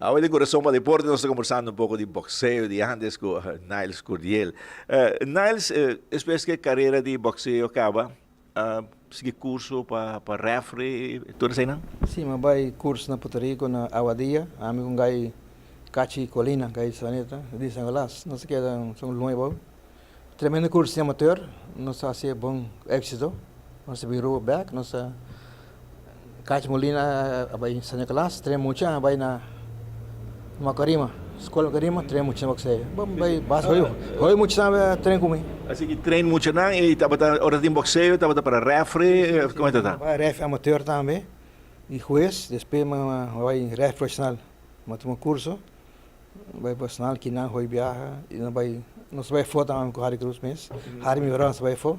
Awe den Corazon pa Deporte nos ta conversando un poco di boxeo di antes cu Niles Cordiel. Niles, despues cu e carera di boxeo caba, a sigui curso pa pa referee tur eseinan? Si, mi a bay curso na Puerto Rico na Aguadilla, ami cu guy Cachi Colina, guy Savaneta, di San Nicolas, nos a keda un luna abou. Tremendo curso di amateur, nos a haci bon exito, nos a bin Aruba bek, nos a Cachi Molina a bay San Nicolas, train mucha a bay na Macarima, Escuela Macarima, train mucha na boxeo. Bon bay bas hoy, hoy mucha tambe a train cu mi. Así ki train muchanan y tabata ora tin boxeo tabata para refri, como e ta? Bay ref amateur tambe y huez, despues mi a bay ref profesional, mi a tuma curso. Bai personal kinan hoy biaha y nos bai nos bai afo tambe cu Harry Cruz mes Harry mi brother nos bai afo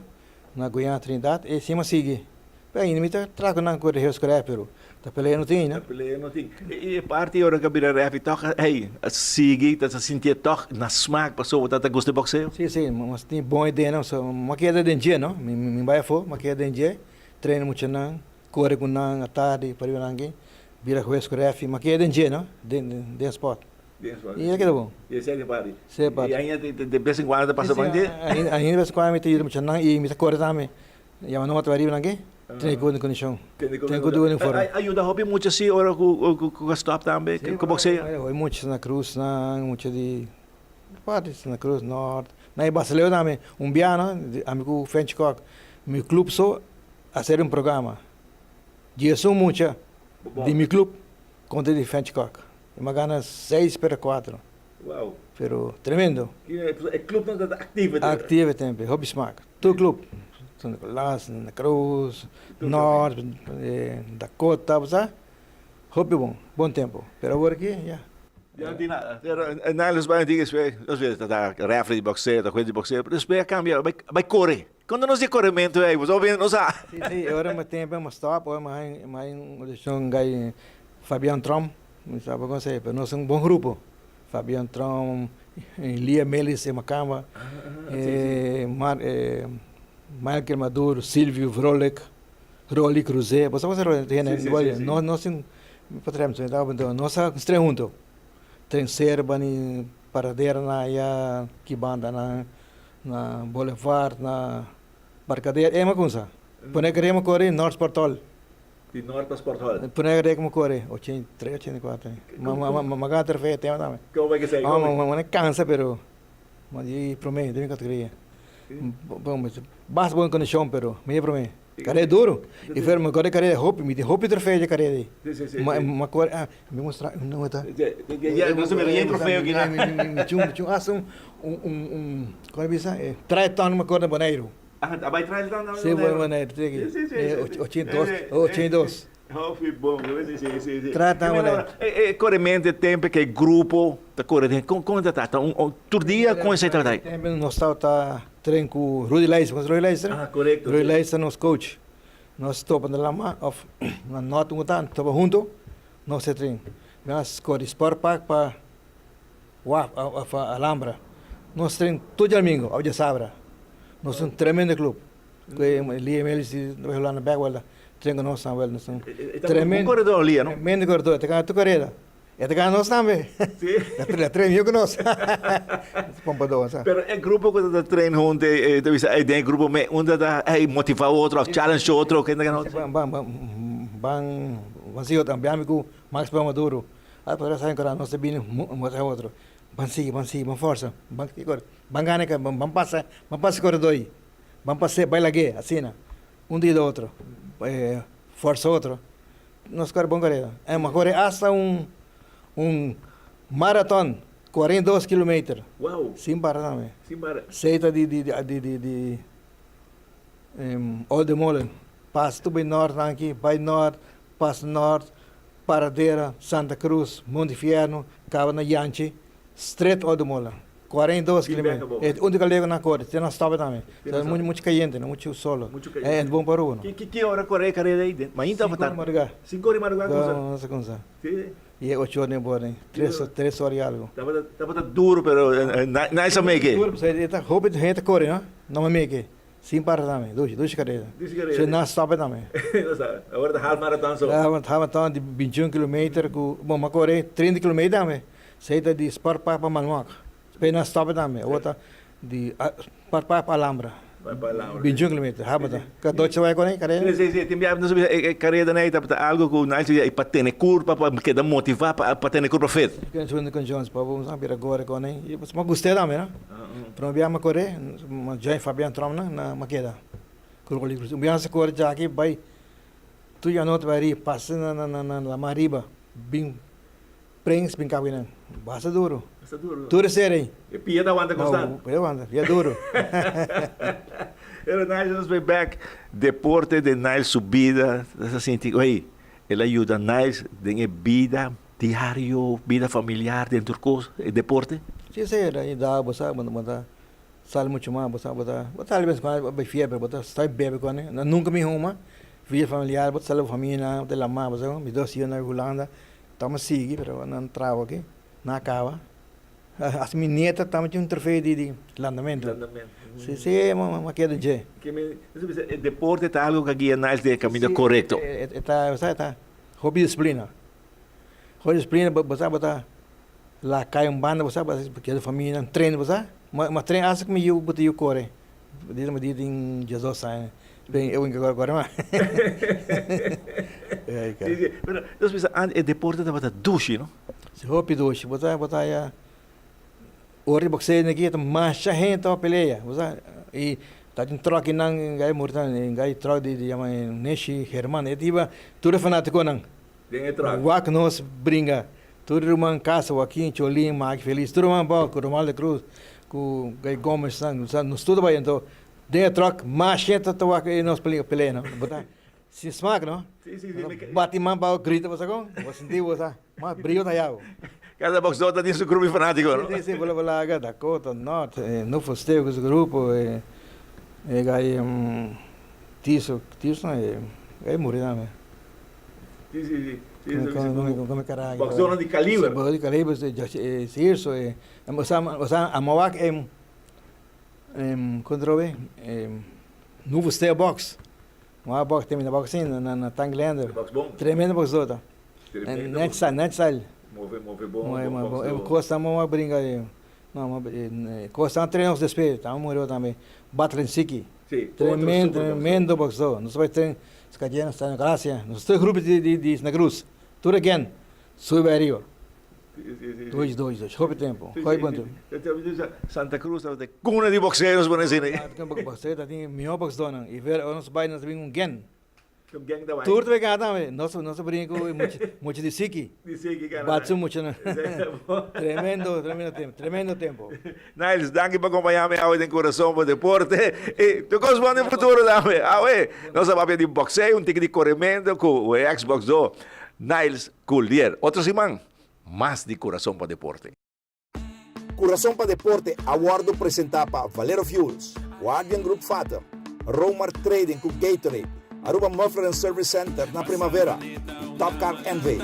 na Guyana Trinidad y asina sigui pero ainda mi ta traha cu nan cu Regio Square pero ta pelea no tin ainda. Ta pelea no tin y e parti ora cu a bira refi toch hey a sigui ta sintié toch na smaak pasobra bo ta gusta e boxeo? Si si nos tin bon idea nan so mi a keda den dje no mi bai afo mi a keda den dje traina muchanan kore cu nan atardi pariba nan aki. Bira hues cu refi, ma keda den dje no, den den spot. Den spot. Y a keda bon. Y esey ta parti. Esey ta parti. Y ainda de bes en cuando ta pasa por dje? Ainda, ainda de bes en cuando mi ta yuda muchanan y mi ta core tambe. Yama nan otro ariba nan ke, tene cu den condicion. Tene cu den forma. A yuda hopi mucha si ora cu cu a stop tambe, cu boxea? Si, hopi mucha Santa Cruz nan, mucha di parti Santa Cruz Noord. Nan e Basileo tambe, un bia no, ami cu French Kok, mi club so a hacer un programa. Diesun mucha di mi club contra di French Kok. E mi a gana seis pero cuatro. Wow. Pero tremendo. E club nan ta activo e Activo e tempo, hopi smaak. Tur club. San Nicolas, Santa Cruz, Noord, Dakota, bo sa. Hopi bon, bon tempo. Pero awor aki, ya. Ya no tin nada. Pero nan los bai antigua despues, nos ta referee di boxeo, ta juez di boxeo, pero despues a cambia, a bai core. Cuando nos di coremento ey, boso obviamente no sa. Si, si, e ora mi tempo mi stop, ora mi hay mi hay un audición gay Fabian Trump, mi sa bo conoce, pero nos un bon grupo. Fabian Trump, Lia Melis e Macamba, Mar Michael Maduro, Silvio Vrolijk, Rolly Cruzé, bo sa conoce Rolly? Si, si, si, si. Nos nos tin, nos a tres hunto, tren Serba ni Paradera na aya, ki banda na. Na Boulevard, na Barcadera, ema cunsa. Pone que rema core North Sport Hall. Di North pa Sport Hall. Pone que rema core, 83, 84. Ma ma ma ma gana trofeo tema tambe. Como bay que say? Ma ma ma cansa pero ma di prome den mi categoria. Bon, basta bon condicion pero mi e prome. Carrera duro. Y fer mi core carrera hopi, mi tin hopi trofeo dje carrera ei. Si, si, si. Ma ma core, ah, mi mustra, no ta. Ya, nos a mira yen trofeo aki na. Mi chun, mi chun hasta un un un un, como bisa, triathlon mi core na Boneiru. Ah, a bay triathlon na Boneiru? Si, Boneiru, si. Si, si, si. 82, 82. Hopi bon, si, si, si, si. Triathlon Boneiru. E e coremento e tempo ke grupo ta core den, con con ta ta? Un tur dia con esei ta ta? Tempo nos tabata Train cu Rudy Leijster, conoce Rudy Leijster? Ah, corecto. Rudy Leijster nos coach. Nos topa na lama of na Noord un tan, topa hunto, nos ta train. Nos core di Sport Park pa Waf of Alhambra. Nos train tur djamingo of djasabra. Nos un tremendo club. Cu Lia Melis di Hulanda bek welta train cu nos tambe. Nos un tremendo. Bon coredor Lia, no? Tremendo coredor, ta gana tur careda. E ta gana nos tambe. Sí. La train mihó ku nos. Pompador, sa. Pero e grupo ku ta train huntu, e ta bisa, den e grupo me, un ta ta, hey, motivá otro òf challenge otro, ken ta gana otro? Ban, ban, ban, ban, ban sigui otro. Biami ku Max Pau Maduro. A por esa enkurá nos ta bini motivá otro. Ban sigui, ban sigui, ban forsa. Ban ban gana, ban pasa, ban pasa e koredor ei. Ban pas'é, bai lag'é, asina. Un ta yuda otro, forsa otro. Nos kore bon kareda. En mi kore asta un un maraton, 42 kilometer. Wow. Sin para tambe. Sin para. Seita di di di di di Olde Molen. Pasa tur bai nort aki, bai nort, pasa nort, Paradera, Santa Cruz, Monte Fierno, kaba na Yanchi, straight Olde Molen. 42 kilometer. E único lego na kore, te na stop tambe. Mucho mucho cayente, no mucho solo. Mucho cayente. E bon pa Aruba no. Ki ki ora kore e karera ei? Mainta of tardi? Cinco ora di madruga. Cinco ora di madruga kunsa? No sa kunsa. Si. Y e ocho ora den por den. Tres tres ora y algo. Tabata tabata duro pero nice a make. Duro pasobra e ta hopi hende ta kore no, no a make. Sin para tambe, dushi, dushi careda. Dushi careda. Si no stop tambe. No stop. Awor ta half marathon so. Half marathon di bintiun kilometer cu, bon, mi a core trinta kilometer tambe. Esey ta di Sport Park pa Malmok. Despues no stop tambe. Awor ta di Sport Park pa Alhambra. Pa Alhambra. Bintiun kilometer, half marathon. Ka doce bai con e careda? Si, si, si. Tin bia nos a bisa e careda nei tabata algo cu nan a pa tene curpa, pa keda motiva, pa tene curpa fit. Con Jones, pa bo bira gore con e. Y mi gusta tambe, no? Prome bia mi a kore, mi join Fabian Tromp nan, na mi a keda ku Rolly Cruz. Un bia nos a kore djaki bai tur di anochi bai riba, pasa na na lama riba, bin Prins bin kaba nan. Basta duro. Basta duro. Tur e ser ei. E pia ta wanta konstant. No, pia wanta, pia duro. Pero Niles nos bai bek, deporte den Niles su bida, ta sinti, oye, el a yuda Niles den e bida Diario, bida familiar, den tur kos, e deporte? Si, si, el a yuda bo sa, bo ta sali muchu mas, bo sa, bo ta, bo ta sali bes kuando bo fiebre, pero bo ta stoi bebe kuné, nunka mi huma, vida familiar, bo ta sali ku famia, bo ta lama, bo sa, mi dos yu na Hulanda, tamba sigui, pero nan trabou aki, nan a kaba, hasta mi nieta tambe tin un trofeo di di landamentu, si, si, mi a keda dje. E deporte ta algo ku a guia Niles den e kaminda korekto. Si, e ta, bo sa, e ta hopi disiplina. Hopi disiplina bo sa bo ta la kai un banda bo sa bo keda famia nan train bo sa ma train asta ku mi yu bo ta yu kore di mi di tin diesdos aña e winka kore kore mas. Si si pero nos bisa antes e deporte tabata dushi no. Si hopi dushi bo ta bo ta haya ora di boxeo aki ta masha hende tabata pelea bo sa y tatin truck nan gai muri tambe gai truck di yama Neshi Herman e ta hiba tur e fanaticonan. Den e truck. Wak nos bringa. Tur ruman casa, Joaquin, Cholin, Maki, Feliz, tur ruman abao cu Romaldo Cruz, cu Guy Gomez, nos tur ta bay. Anto den e truck mas gente ta wak e nos pelea no. Bo ta sin smaak no. Si, si, si. Bati man bao grita bo sa con. Bo sinti bo sa mas brio ta yabo. Cada boxeador ta tin su grupo di fanatico no. Si, si, si. Bo laga Dakota, North, Nufo Steve cu su grupo, e guy Tiso, Tiso no, e guy muri tambe. Si, si, si. Si, si. Boxeadornan di caliber. Boxeador di caliber, Sirso, e, osea, osea, Amawak e, e, contra obe, e, Nuevo Steel Box. Amawak Box, termina boxing na, na Tank Lander. Box bon. Tremendo boxeador ta. Tremendo. Net style, net style. Move, move bon, bon boxeador. Costa Amawak brinca, no, Costa train nos despues, ta murió tambe. Battling Siki. Si, Tremendo, tremendo boxeador. Nos bai train Scadiano, Santa Gracia. Nos tur grupo di di di Santa Cruz. Tur again sube bai ariba. Dois, dois, dois. Hopi tempo. Hopi bon tempo. Santa Cruz tabata e cuna di boxeo nos pone asina. Boxeo ta tin mihor boxeadornan. Y ver ora nos bai nos ta bin un gen. Con gang ta bai? Tur ta bai gana tambe. Nos nos a brinca cu mucha di Siki. Di Siki gana. Batsu mucha nan. Tremendo, tremendo tempo, tremendo tempo. Niles, danki pa acompaña mi awe den Corazon pa Deporte. Y tur cos bon den futuro tambe. Awe nos a papia di boxeo, un tiki di coremento cu e ex boxdor Niles Culier. Otro siman, mas di Corazon pa Deporte. Kurason pa Deporte a wòrdu presentá pa Valero Fuels, Guardian Group Fatum, Romar Trading ku Gatorade, Aruba Muffler and Service Center na Primavera i Top Car NV.